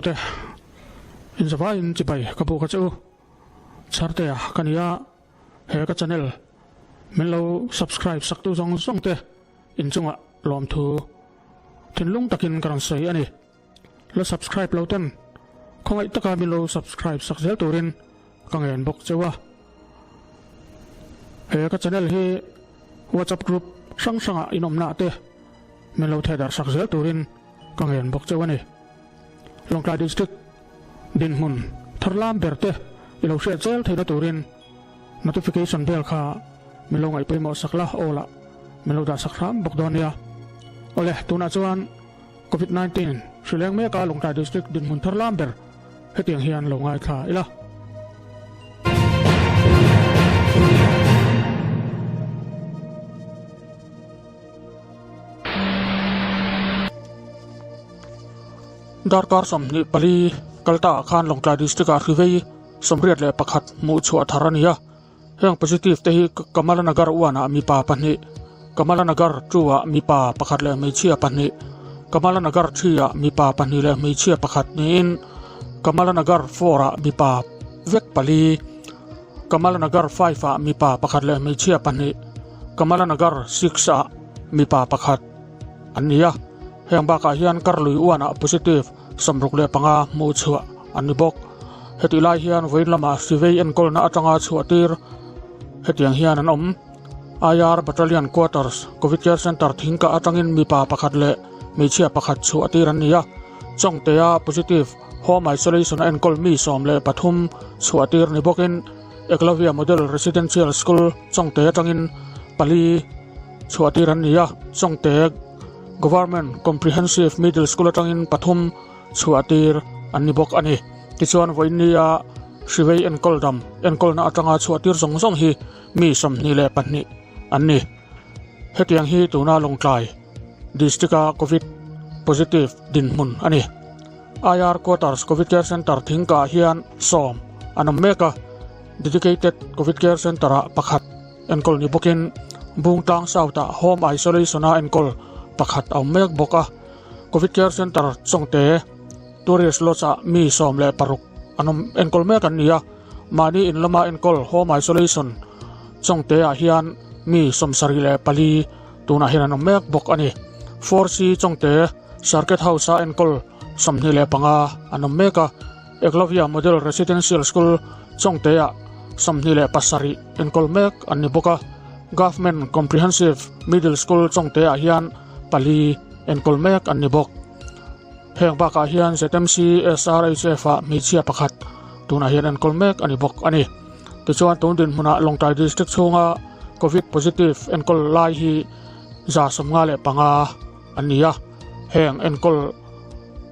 te in zavaiin chibai ka buk a che u. Chhartea ka ni a, he ka channel min lo subscribe sak tu zawng zawng te in chungah lawmthu thinlung takin ka rawn sawi a ni. La subscribe lo ten khawngaih taka min lo subscribe sak zel turin ka ngen bawk cheu a. He ka channel hi WhatsApp group hrang hrangah in awmna te min lo thehdarh sak zel turin ka ngen bawk cheu a ni. Lawngtlai District dinhmun tharlam ber te i lo hriat zel theihna turin notification bell kha min lo ngaih pawimawh sak la aw lah min lo dah sak hram bawk dawn nia. Awle tunah chuan Covid 19 hri leng meka Lawngtlai District dinhmun tharlam ber hetiang hian lo ngaithla ila. Darkar 24 kal ta ah khan Lawngtlai District ah hrivei 81 hmuh chhuah thar a ni a. Heng positive te hi Kamalanagar 1 ah mipa pahnih, Kamalanagar 2 ah mipa pakhat leh hmeichhia pahnih, Kamalanagar 3 ah mipa pahnih leh hmeichhia pakhat niin Kamalanagar 4 ah mipa vek pali, Kamalanagar 5 ah mipa pakhat leh hmeichhia pahnih, Kamalanagar 6 ah mipa pakhat an ni a. Heng bakah hian Karlui 1 ah positive 65 hmuh chhuah an ni bawk. Hetih lai hian vawiin lamah Sivei enkawlna atanga chhuah tir hetiang hian an awm. IR Battalion Quarters, Covid Care Centre thingkah atangin mipa pakhat leh hmeichhia pakhat chhuah tir an ni a. Chawngtea positive Home Isolation a enkawl mi 13 chhuah tir ni bawkin Eklavya Model Residential School Chawngte atangin pali chhuah tir an ni a. Chawngte Government Comprehensive Middle School atangin pathum chhuah tir an ni bawk a ni. Tichuan vawiin a Hrivei enkawl dam enkawlna atanga chhuah tir zawng zawng hi mi 22 an ni. Hetiang hi tuna Lawngtlai District-a Covid positive dinhmun a ni. IR Quarters Covid Care Centre thingkah hian sawm an awm mek a, Dedicated Covid Care Centre-ah pakhat enkawl ni bawkin Bungtlang South-ah Home Isolation-a enkawl pakhat a awm mek bawk a. Covid Care Centre Chawngte Tourist Lodge-ah mi 16 an awm enkawl mek an ni a, mahni in lama enkawl Home Isolation Chawngte-ah hian mi 74 tunah hian an awm mek bawk a ni. 4C Chawngte Circuit House-a enkawl 25 an awm mek a, Eklavya Model Residential School Chawngte-ah 27 enkawl mek an ni bawk a, Government Comprehensive Middle School Chawngte-ah hian pali enkawl mek an ni bawk. Heng bakah hian ZMC SRHF-ah hmeichhia pakhat tunah hian enkawl mek a ni bawk a ni. Tichuan tun dinhmunah Lawngtlai District chhunga Covid positive enkawl lai hi 155 an ni a, heng enkawl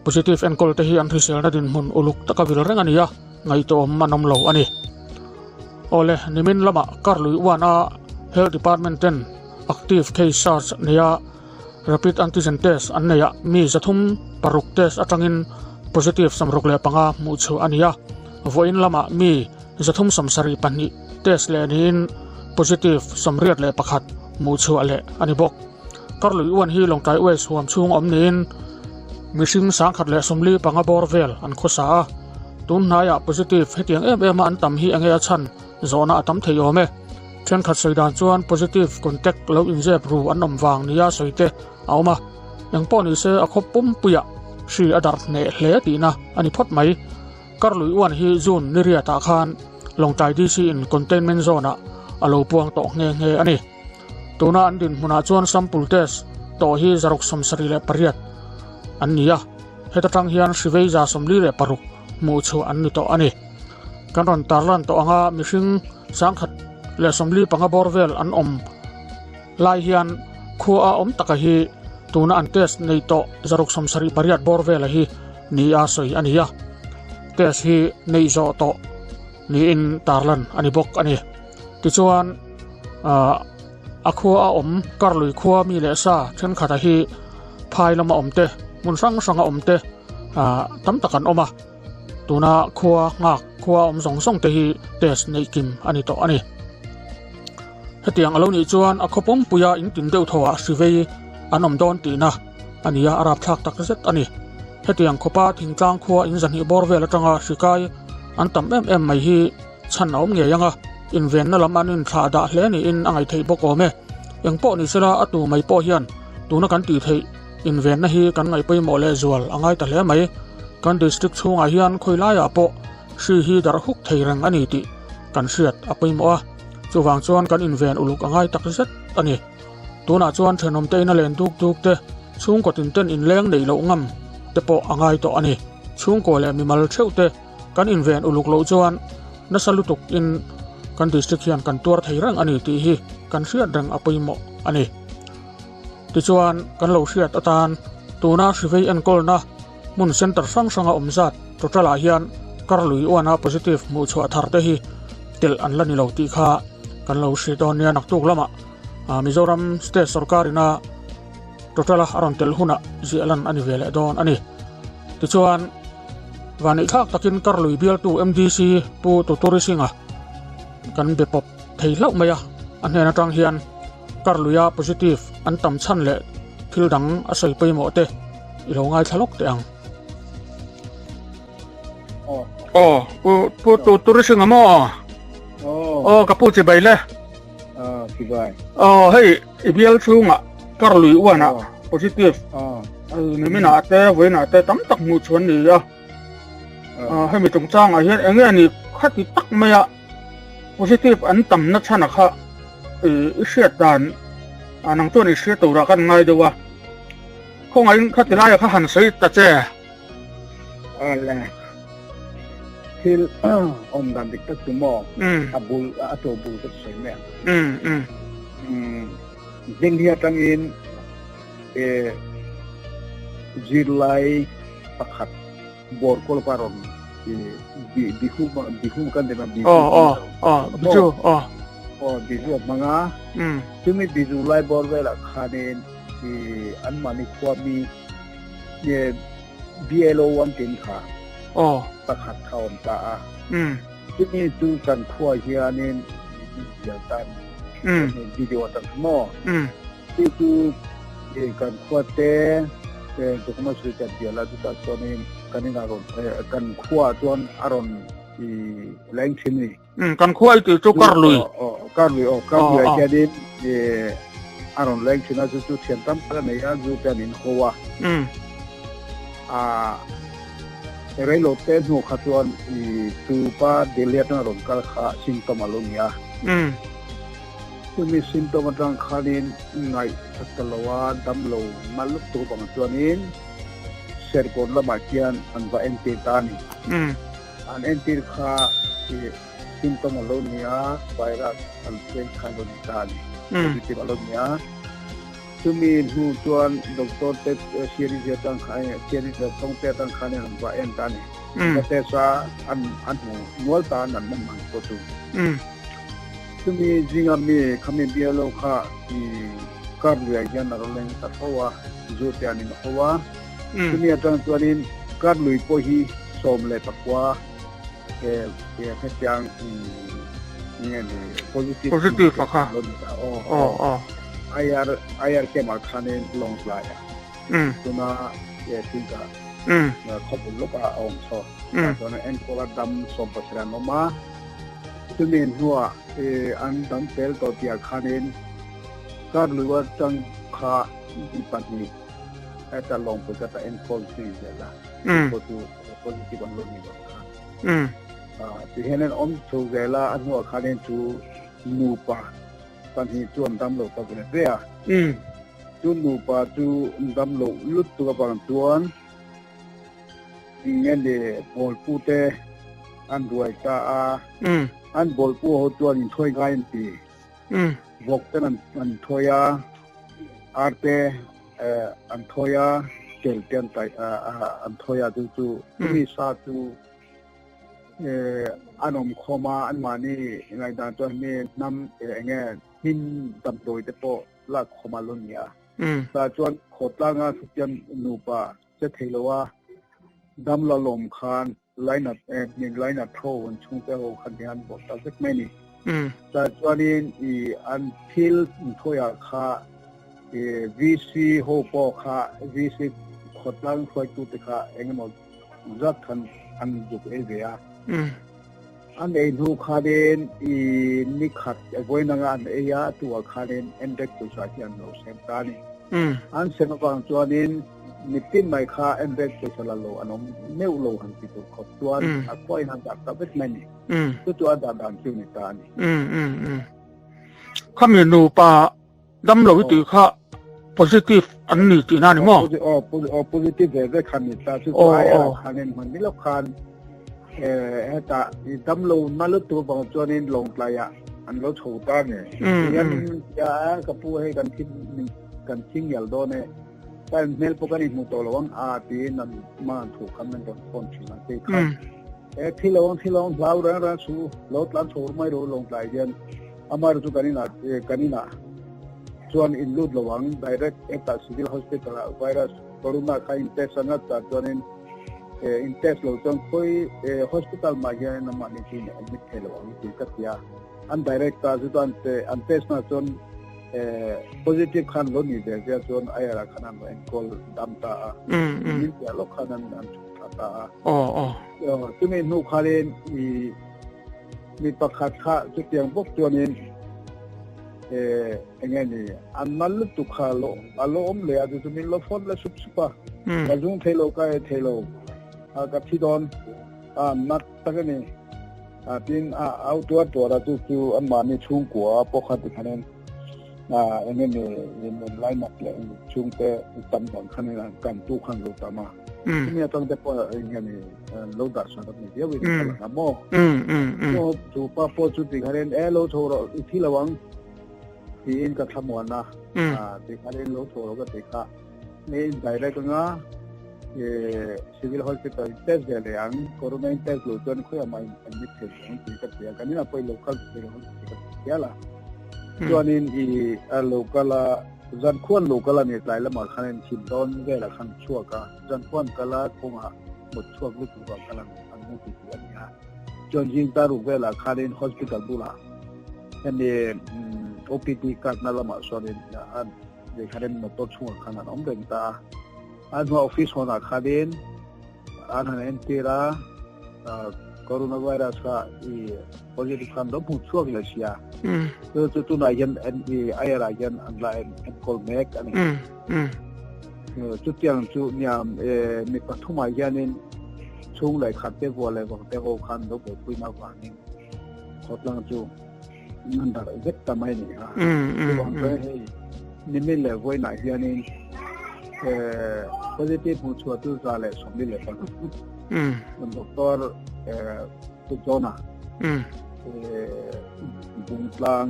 positive enkawl te hi an hriselna dinhmun uluk taka vil reng a ni a, ngaihtuahawm an awm lo a ni. Awle, nimin lamah Karlui 1-a Health Department ten active case search neia rapid antigen test an neih ah mi 306 test atangin positive 65 hmuh chhuah a ni a, vawiin lamah mi 372 test leh niin positive 81 hmuh chhuah leh a ni bawk. Karlui 1 hi Lawngtlai West huam chhung awm niin mihring 145 bawr vel an khawsa a, tun hnaiah positive hetiang em em a an tam hi enge a chhan zawhna a tam thei awm e. Thenkhat sawi dan chuan positive contact lo inzep ru an awm vang nia sawi te a awm a, engpawh ni se a khaw pumpuiah hri a darh hneh hle tihna a ni phawt mai. Karlui 1 hi June ni riatah khan Lawngtlai DC in containment zone ah a lo puang tawh nghe nghe a ni. Tuna an dinhmunah chuan sample test tawh hi 678 an ni a, heta tang hian hrivei 46 hmuh chhuah an ni tawh a ni. Kan rawn tarlan tawh anga mihring 175 bawr vel an awm lai hian khua a awm taka hi tuna an test nei tawh 678 bawr vela hi ni a sawi a ni a, test hi nei zawh tawh niin tarlan a ni bawk a ni. Tichuan a khua a awm Karlui khua mi leh sa thenkhat a hi phai lama awm te hmun hrang hrang a awm te tam tak an awm a, tuna khua nghak khua awm zawng zawng te hi test neih kim a ni tawh a ni. Hetiang a lo nih chuan a khaw pawmpuia in tin deuh thaw ah hrivei an awm dawn tihna a ni a, a rapthlak tak zet a ni. Hetiang khawpa thingtlang khua in zahnih bawr vel atanga hri kai an tam em em mai hi chhan a awm ngei ang a, invenna lam an inthlah dah hle niin a ngaihtheih bawk awm e. Engpawh ni sela a tu mai pawh hian tuna kan tih theih invenna hi kan ngaih pawimawh leh zual a ngai ta hle mai. Kan district chhungah hian khawi laiah pawh hri hi darh huk thei reng a ni tih kan hriat a pawimawh a, chuvang chuan kan inven uluk a ngai tak zet a ni. Tunah chuan thenawmte ina len duk duk te, chhungkaw tinten inleng neih loh ngam te pawh a ngai tawh a ni. Chhungkaw leh mimal theuh te kan inven uluk loh chuan nasa lutuk in kan district hian kan tuar thei reng a ni tih hi kan hriat reng a pawimawh a ni. Tichuan kan lo hriat atan tuna hrivei enkawlna hmun center hrang hranga awm zat total ah hian karlui uana positive hmuh chhuah thar te hi telh an la ni lo tih kha kan lo hre dawn nia naktuk lamah Mizoram state sorkar ina total a rawn telh hunah ziah lan a ni ve leh dawn a ni. Tichuan vanneih thlak takin karlui bialtu MDC Pu Tuturi Singh-a kan be pawp thei hlauh mai a, a hnen atang hian karluia positive an tam chhan leh thil dang a sawi pawimawh te i lo ngaithla lawk teh ang. Aw, Pu Pu Tuturi Singh-a maw? Aw, ka pu chibai le. Aw, hei i bial chhungah karlui uanah positive niminah te vawiinah te tam tak hmuh chhuan ni a. Hemi chungchangah hian eng nge ni khati tak maia positive an tamna chhan a kha i hriat dan nang chuan i hria turah kan ngai deuh a. Khawngaihin khati laia kha han sawi ta che. Awle, thil awm dan dik tak chu maw a bul a to bul ka sawi mai ang. Delhi atangin zirlai pakhat bawr kawl pa rawn bihu bihu kan ti bihu bihu aw bihu a hmang a chumi bihu lai bawr velah khanin anmahni khua mi BLO an tin kha pakhat kha awm ta a chumi chu kan khua hianin zial tan video atang maw Chu chu kan khua te Document Sri kan bial a chutah chuanin kan inah rawn kan khua chuan a rawn i leng thin ni. Kan khua i tih chu Karlui. Karlui aw Karlui ah hianin a rawn leng thin a chu chu thian tam tak a nei a zu te an in ho a. A reilo te hnu kha chuan i chu pa Delhi atanga rawn kal kha symptom a lo ni a. Chumi symptom atang khanin ngaih that ta lo a, damlo nal lutuk avang chuanin Serkawn lamah khian an va entir ta a ni. An entir kha symptom a lo ni a, virus an hriat kha a lo ni ta a ni, positive a lo ni a. Chumi hnu chuan doctor te series atang khan series tawngte atang khanin an va en ta a ni. An va test a, an hmu nual ta a, an man pawh chu. Chumi zinga mi khami bialo kha i kar luiah hian a rawn leng ta tho a, zu te an in ho a. Chumi atang chuanin kar lui pawh hi 14 hetiang nge ni positive positive a kha aw IR IR camp ah khanin Lawngtlai ah tuna tingka khawpui lawkah a awm chho. Chuan enkawl a dam 17 an awm a. Chumi hnuah an dam fel tawh tihah khanin kar lui atang kha mi pahnih heta lawngpui ka ta enkawl zui zel a. Chu chu positive an lo ni lo kha. Ti hian an awm chho zel a, a hnuah khanin chu nupa pahnih chu an dam lo ta ve ve a. Chu nupa chu dam loh lutuk avang chuan Eng nge bawlpu te an ruai ta a, an bawlpu ho chuan inthawi ngai an ti. Vawk ten an thawi a, ar te an thawi a, tel te an thawi a chu chu chumi sa chu an awm khawm a, anmahni ngaihdan chuan hemi hnam eng nge hnim damdawi te pawh lak khawm a lo ni a. Tah chuan khawtlanga chutiang nupa che thei lo a, dam la lawm khan lainat min lainat tho an chhungte ho khan hian bawh ta vek mai a ni. Tah chuanin i an thil inthawiah kha i VC ho pawh kha VC khawtlang hruaitute kha engemaw zat khan an zuk ei ve a. An ei hnu khanin i ni khat vawiin anga an ei a, tuah khanin NREG pawisa hi an lo sem ta a ni. An sem avang chuanin mitin mai kha NREG pawisa la lo an awm meuh lo han ti tur khawp chuan a khuain a dah ta vek mai a ni. Chu chu a dah dan chu ni ta a ni. Khami nupa Dam lo i tih kha positive an ni tihna a ni maw? Aw, aw, positive ve ve khan ni ta. Chu chu ai ah khan in hman ni lo khan hetah i dam lo na lutuk avang chuanin Lawngtlai ah an lo chho ta nge. Tihian tia ka pu hei kan thi kan thi ngial dawn e. Ka in hmel pawh kan inhmu tawh lo ang a tiin an hma an thu khan an rawn phone thin a tih kha. E thi lo ang thi lo ang hlau reng reng su lo tlan chho mai ro Lawngtlai hian. Amar chu kan inah kan inah chuan in lut lo ang direct hetah civil hospital ah virus corona kha in test a ngat ta chuanin in test lo chuan khawi hospital mah hian amah ni chu in admit thei lo ang tih ka ti a an direct ta chu chuan an test na chuan positive khan lo ni ve zia chuan air ah khan an lo enkawl dam ta a min piah lawk khan an an tha ta a chumi hnu khanin i Mi pakhat kha chutiang bawk chuanin eng nge ni an mal lutuk kha a lo awm leh a, chu chu min lo phone la sup sup a, ka zung thei lo ka e thei lo ka thi dawn a nat tak a ni tin a au tuar tuar a chu chu anmahni chhungkua pawh kha tikhanin eng nge ni in lai mak leh chhungte tam vang khanin an kan tu khan lo tam a chumi atang te pawh eng nge ni lo dah chhuah tak ni viau in ka lang a maw chu pa pawh chu ti khanin e lo tho rawh i thi lo ang tiin ka thlamuan a ti khanin lo tho rawh ka ti kha ni in direct anga civil hospital test ve leh ang corona in test lo chuan khawiah mah in admit thei lo ang tih ka ti a kan inah pawh i local civil hospital ka ti hial a chuanin i local a zan khuan local a ni tlai lamah khan in thin dawn velah khan chhuak a zan khuan kala kawngah mut chhuak lutuk vang kha lang an hmu ti tih a ni a. Chuan zing ta ruk velah khanin hospital bulah hemi OPD card na lamah sawn an lehkharin motor chhungah khan an awm reng ta a. A hnuah office hawnah khanin an han entir a, coronavirus kha i positive khan lo hmu chhuak leh sia. Chu chu tunah hian IR ah hian an la enkawl mek a ni. Chutiang chu nia mi pathumah hianin chhung leh khat te vuah leh vang te ho khan lo buaipuina avangin khawtlang chu an darh vek ta mai a ni a. Chuvang chuan hei nimin leh vawiinah hianin positive hmuhchhuah chu 125 Doctor Pu Johna Bungtlang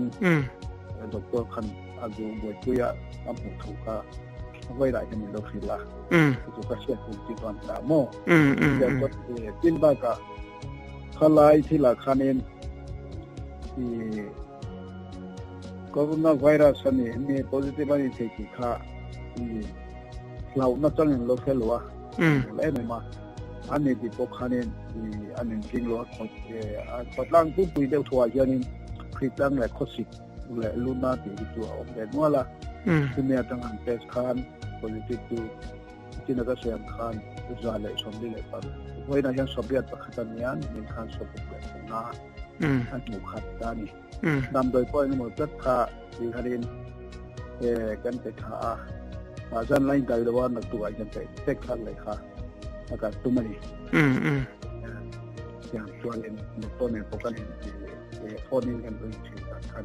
Doctor khan a zu buaipui a a hmuh thu kha a vawi lah hian min lo hrilh a chu ka hriat hun chi chuan ta maw tin bakah khalai thilah khanin i coronavirus ani mi positive ani thei tih kha i hlauhna changin lo hre lo a em em a ani tih pawh khanin i an inring lo a khawtlang pumpui deuh thuah hianin hritlang leh khawsik leh luna tih hi chu a awm ve nual a chumi atang an test khan positive chu china ka sawi ang khan 125 vawiinah hian sawmriat pakhat a nia min khan sawmruk leh panga a hmuh khat ta a ni damdawi pawh engemaw tlat kha ti khanin kan pe tha a zan la inkai lo a naktukah hian pe tek thlak leh kha a kan tum a ni tiang chuanin doctor nen pawh kan inti phone in kan ring thin tak khan.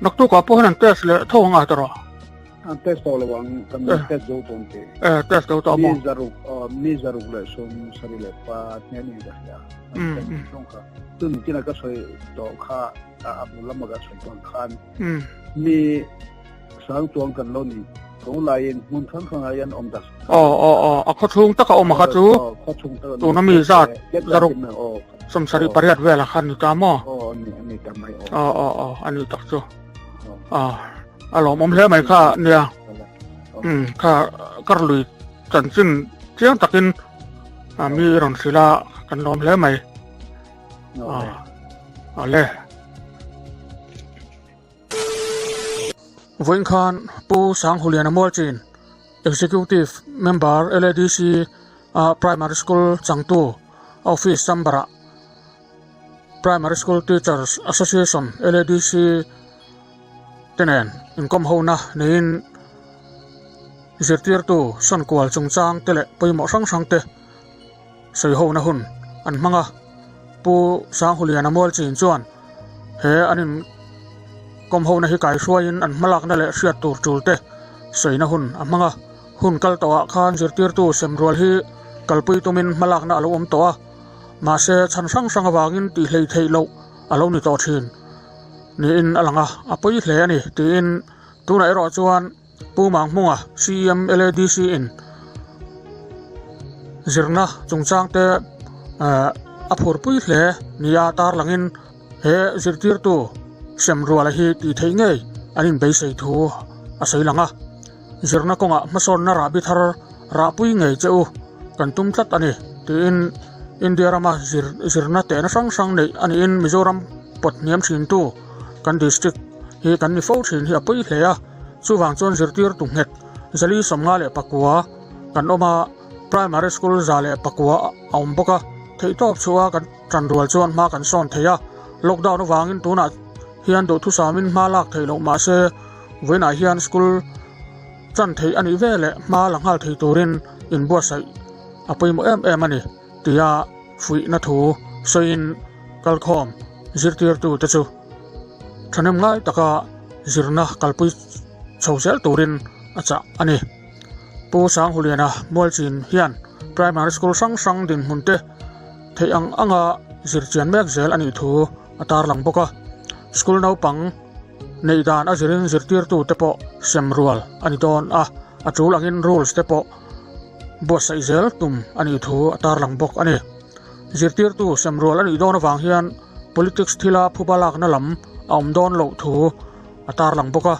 Naktukah pawh hian an test leh tho ang a tawh. An test tawh lo ang kan test zo tawh te. Eh test zo tawh maw. Mi zaruk mi zaruk leh sum sari leh pa hne ni ka hria. An test kha. Tun tina ka sawi tawh kha a bul lama ka sawi tawh khan. Mi sang chuang kan lo ni tho laiin hmun hrang hrangah hian awm dak aw aw aw a khaw chhung taka awm a kha chu khaw chhung taka tuna mi zat zaruk 78 vela khan ni ta maw aw ani ani ta mai aw aw aw aw ani tak chu a a lawmawm hle mai kha nia um kha karlui chanchin chiang takin a mi rawn hrilh a kan lawm hle mai a a le. Vawiin khan Pu Sanghuliana Mualchin. Executive Member LADC a Primary School changtu Office chamber-ah Primary School Teachers Association LADC te nen inkawm hona neiin zirtirtu sawnkual chungchang te leh pawimawh hrang hrang te sawi hona hun an hmang a. Pu Sanghuliana Mualchin chuan he an inkawm hona hi kaihruaiin an hmalakna leh hriat tur tul te sawina hun a hmang a. Hun kal tawhah khan zirtirtu semrual hi kalpui tumin hmalakna a lo awm tawh a, mahse chhan hrang hrang avangin tih hlei theih loh a lo ni tawh thin niin a lang a, a pawi hle a ni tiin tunah erawh chuan Pu Manghmunga CEM LADC in zirna chungchang te a phurpui hle nia tarlangin he zirtirtu semruala hi tih theih ngei an inbeisei thu a sawi lang a. Zirna kawngah hmasawnna rahbi thar rahpui ngei che u kan tum tlat a ni tiin India rama zirna tehna hrang hrang neih a niin Mizoram pawt hniam thintu kan district hi kan ni fo thin hi a pawi hle a, chuvang chuan zirtirtu nghet zali 54 kan awm a, primary school 109 a awm bawk a, theihtawp chhuah a kan tan rual chuan hma kan sawn thei a, lockdown avangin tunah hian duhthusamin hma lak theih loh mahse vawiinah hian school chan theih a nih ve leh hma la nghal thei turin inbuatsaih a pawimawh em em a ni tia fuihna thu sawiin kalkhawm zirtirtute chu thahnem ngai taka zirna kalpui chho zel turin a chah a ni. Pu Sanghuliana Mualchin hian Primary School hrang hrang dinhmun te theih ang anga zirchian mek zel a nih thu a tarlang bawk a. School naupang neih dan a zirin zirtirtu te pawh sem rual a ni dawn a, a tul angin rules te pawh buatsaih zel tum a nih thu a tarlang bawk a ni. Zirtirtu sem rual a nih dawn avang hian politics thila phuba lakna lam a awm dawn loh thu a tarlang bawk a.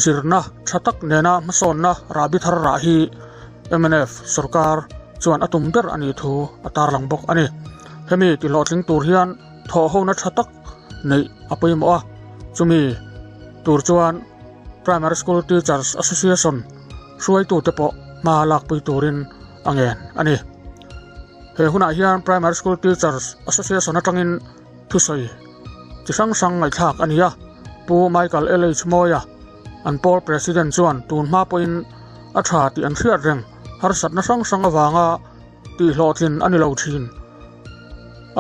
Zirna tha tak nena hmasawnna rahbi thar rah hi mnf sorkar chuan a tum ber a nih thu a tarlang bawk a ni. Hemi tihlawhtling tur hian thawhhona tha tak neih a pawimawh a, chumi tur chuan Primary School Teachers Association hruaitute pawh hma lakpui turin a ngen a ni. He hunah hian Primary School Teachers Association atangin thusawi chi hrang hrang ngaihthlak a ni a, Pu Michael LH Mawia, an pawl President chuan tun hma pawhin a tha tih an hriat reng, harsatna hrang hrang avanga tih hlawhtlin a ni lo thin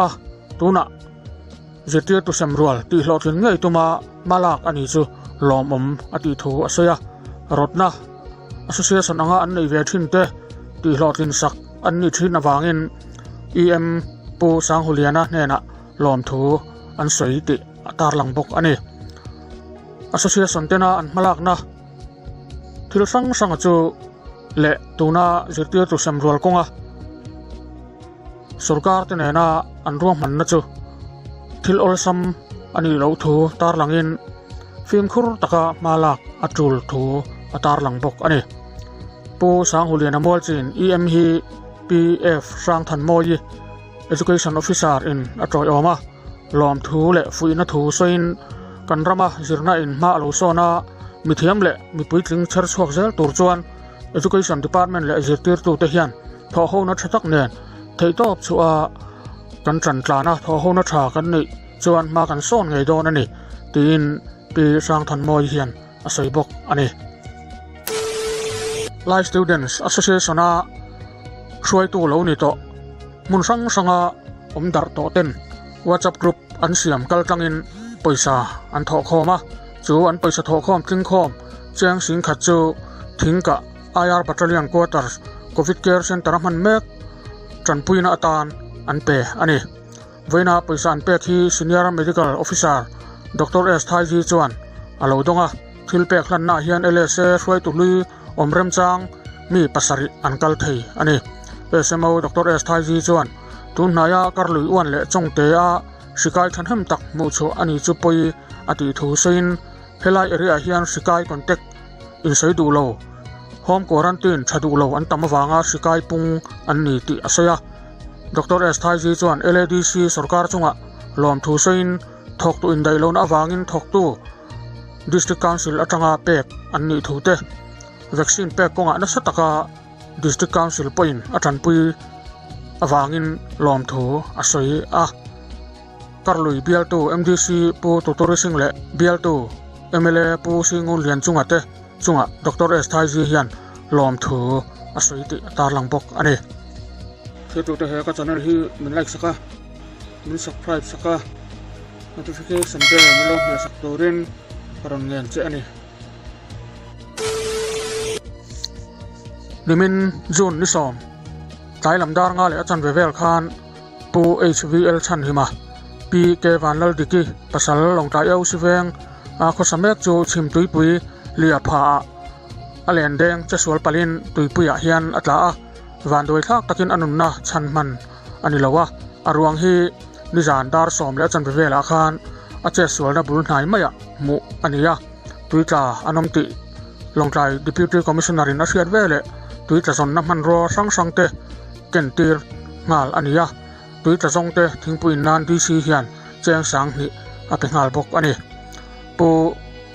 a, tunah zirtirtu sem rual tih hlawhtlin ngei tuma hma lak a ni chu lawmawm a tih thu a sawi a, rawtna association anga an neih ve thin te tih hlawhtlin sak an nih thin avangin EM Pu Sanghuliana hnenah lawmthu an sawi tih a tarlang bawk a ni. Association tena an hmalakna thil hrang hranga chu leh tuna zirtirtu sem rual kawnga sorkar te nena an ruahmanna chu thil awlsam a nih loh thu tarlangin fimkhur taka hma lak a tul thu a tarlang bawk a ni. Pu Sanghuliana Mualchin EM hi PF Hrangthanmawii Education Officer in a tawiawm a, lawmthu leh fuihna thu sawiin kan rama zirna in hma a lo sawn a, mithiam leh mipuitling chher chhuak zel tur chuan Education Department leh zirtirtute hian thawhhona tha tak nen theihtawp chhuah a kan tan tlan a, thawhhona tha kan neih chuan hma kan sawn ngei dawn a ni tiin Pi Hrangthanmawii hian a sawi bawk a ni. Lai Students Association a hruaitu lo ni tawh hmun hrang hranga awm darh tawh ten WhatsApp group an siam kal tlangin pawisa an thawh khawm a, chu an pawisa thawh khawm tling khawm chiang sing khat chu Thingkah IR Battalion Quarters Covid Care Centre a hman mek tanpuina atan an pe a ni. Vawiina pawisa an pek hi Senior Medical Officer Doctor S Thaiji chuan a lo dawng a, thil pek hlannaah hian LSA hruaitu hlui awm remchang mi pasarih an kal thei a ni. SMO Doctor S Thaiji chuan tun hnaia karlui uan leh chawngte a hrikai thahnem tak hmuh chhuah a ni chu pawi a tih thu sawiin helai area hian hrikai contact insawi duh lo, home quarantine tha duh lo an tam avanga hrikai pung an ni tih a sawi a. Doctor S Thaiji chuan LADC sorkar chungah lawmthu sawiin thawktu indaih lohna avangin thawktu District Council atanga pek an nih thu te. Vaccine pek kawngah nasa taka District Council pawhin a tanpui avangin lawmthu a sawi a. Karlui bialtu MDC Pu Tuturi Singh leh bialtu mla Pu Singun Lianchunga te chungah Doctor S Thaiji hian lawmthu a sawi tih a tarlang bawk a ni. Thirtute he ka channel hi min like sak a, min subscribe sak a, notification bell min lo hmeh sak turin ka rawn ngen che a ni. Nimin June ni sawm tlai lam dar nga leh a chanve vel khan Pu HVL Chhanhima, Pi K Vanlaldiki pasal Lawngtlai Au Siveng a khawsa mek chu chhim tuipui lia phaah a len deng chesual palhin tuipuiah hian a tla a, vanduai thlak takin a nunna chhan hman a ni lo a, a ruang hi nizan dar sawm leh a chanve velah khan a chetsualna bul hnai maiah hmuh a ni a, tuitla an awm tih Lawngtlai Deputy Commissioner in a hriat veleh tuitla zawnna hmanrua hrang hrang te kentir nghal a ni a, tuitla zawng te thingpui in nan DC hian cheng sang hnih a pe nghal bawk a ni. Pu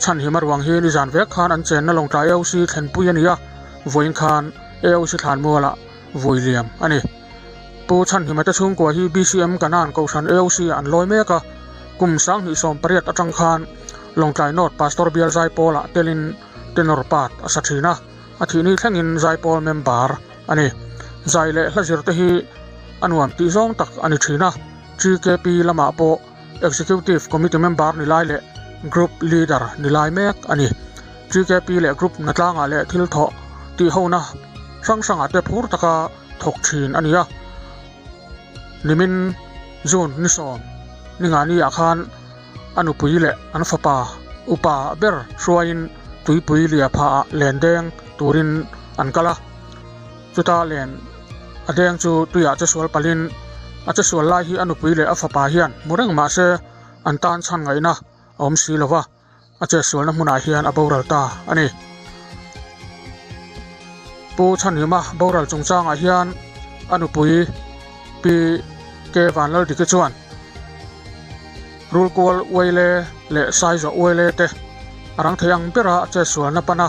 Chhanhima ruang hi nizan vek khan an chenna Lawngtlai AOC thlenpui a ni a, vawiin khan AOC thlanmualah vui liam a ni. Pu Chhanhima te chhungkua hi BCM Kanan Kohhran AOC ah an lawi mek a, kum 2018 atang khan Lawngtlai North Pastor Bial Zaipawl ah telin tenor part a sa thin a, a thihni thlengin Zaipawl member a ni. Zai leh hla zir te hi a nuam tih zawng tak a ni thin a, GKP lamah pawh Executive Committee member ni lai leh Group Leader ni lai mek a ni. GKP leh Group hnatlangah leh thil thawh tih hona hrang hrangah te phur taka thawk thin a ni a. Nimin June ni sawm ni ngani ah khan a nupui leh an fapa upa ber hruaiin tuipui lia phah ah len deng turin an kal a. Chuta len a deng chu tuiah chesual palhin a chesual lai hi a nupui leh a fapa hian hmu reng mah se an tan chhan ngaihna a awm si lo va, a chetsualna hmunah hian a boral ta a ni. Pu Chhanhima boral chungchangah hian a nupui Pi K Vanlaldiki chuan Rulkual Uaile leh Saizawh Uaile te a rang thei ang bera a chetsualna pana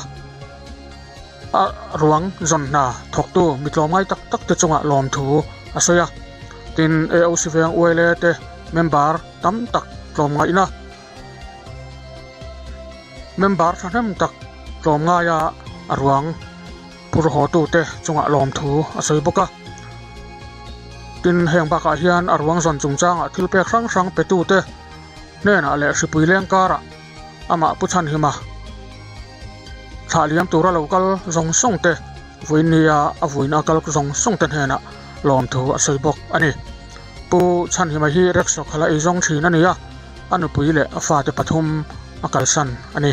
a ruang zawn hna thawktu mi tlawmngai tak tak te chungah lawmthu a sawi a. Tin, AOC Veng Uaile te member tam tak tlawmngaihna Member thahnem tak tlawmngaia a ruang phur haw tute chungah lawmthu a sawi bawk a. Tin, heng bakah hian a ruang zawn chungchangah thil pek hrang hrang pe tute hnenah leh hripui leng karah amah Pu Chhanhima thlah liam tura lo kal zawng zawng te vawiin nia a vuina kal zawng zawng te hnenah lawmthu a sawi bawk a ni. Pu Chhanhima hi rickshaw khala ei zawng thin a ni a. A nupui leh a fate pathum a kalsan a ni.